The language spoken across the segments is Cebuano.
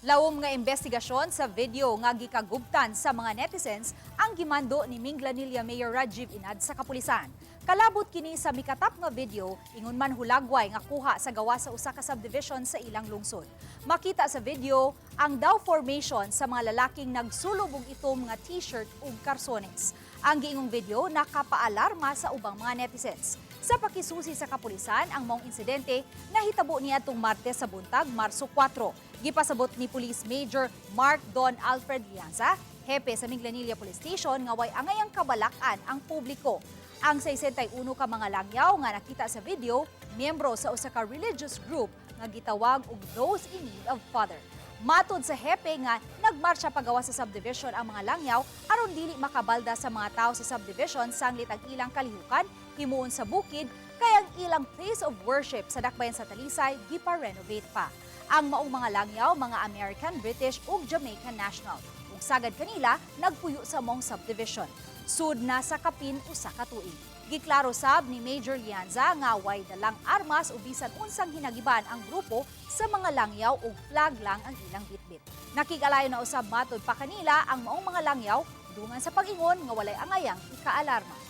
Lawom nga investigasyon sa video nga gikagubtan sa mga netizens ang gimando ni Minglanilla Mayor Rajiv Inad sa kapulisan. Kalabot kini sa mikatap nga video, ingon man hulagway nga kuha sa gawas sa usa ka subdivision sa ilang lungsod. Makita sa video ang daw formation sa mga lalaking nagsulob og itom nga t-shirt ug karsones. Ang giingong video nakapaalarma sa ubang mga netizens. Sa pakisusi sa kapulisan, ang maong insidente nahitabo niadtong Martes sa buntag, Marso 4. Gipasabot ni Police Major Mark Don Alfred Lianza, hepe sa Minglanilla Police Station, nga way angayang kabalak-an ang publiko. Ang 61 ka mga langyaw nga nakita sa video, miyembro sa usa ka religious group nga gitawag og Those in Need of Father. Matod sa hepe nga nagmarcha pagawas sa subdivision ang mga langyaw aron dili makabalda sa mga tao sa subdivision sanglit ang ilang kalihukan himuon sa bukid, kay ang ilang place of worship sa dakbayan sa Talisay gipa-renovate pa. Ang maong mga langyaw, mga American, British ug Jamaican national. Ug sagad kanila nagpuyo sa maong subdivision. Sud na sa kapin 1 ka tuig. Giklaro sab ni Major Lianza nga way dalang armas o bisan unsang hinagiban ang grupo sa mga langyaw ug flag lang ang ilang bitbit. Nakig-alayo na usab matod pa kanila ang maong mga langyaw dungan sa pag-ingon nga walay angayang ikaalarma.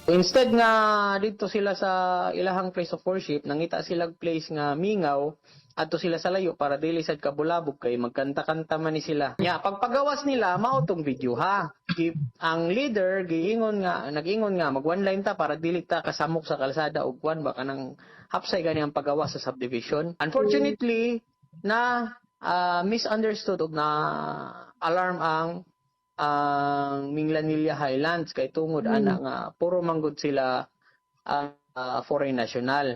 Instead nga dito sila sa ilahang place of worship, nangita sila place nga mingaw, adto sila sa layo para dili sad kabulabog kay magkanta-kanta man ni sila. Nya pagpagawas nila, mao tong video ha. Ang leader giingon nga, nag-ingon nga mag one line ta para dili ta kasamok sa kalsada og kwan ba, kanang hapsay gani ang pagawas sa subdivision. Unfortunately, na misunderstood og na alarm ang Minglanilla Highlands kay tungod ana nga puro manggod sila foreign national.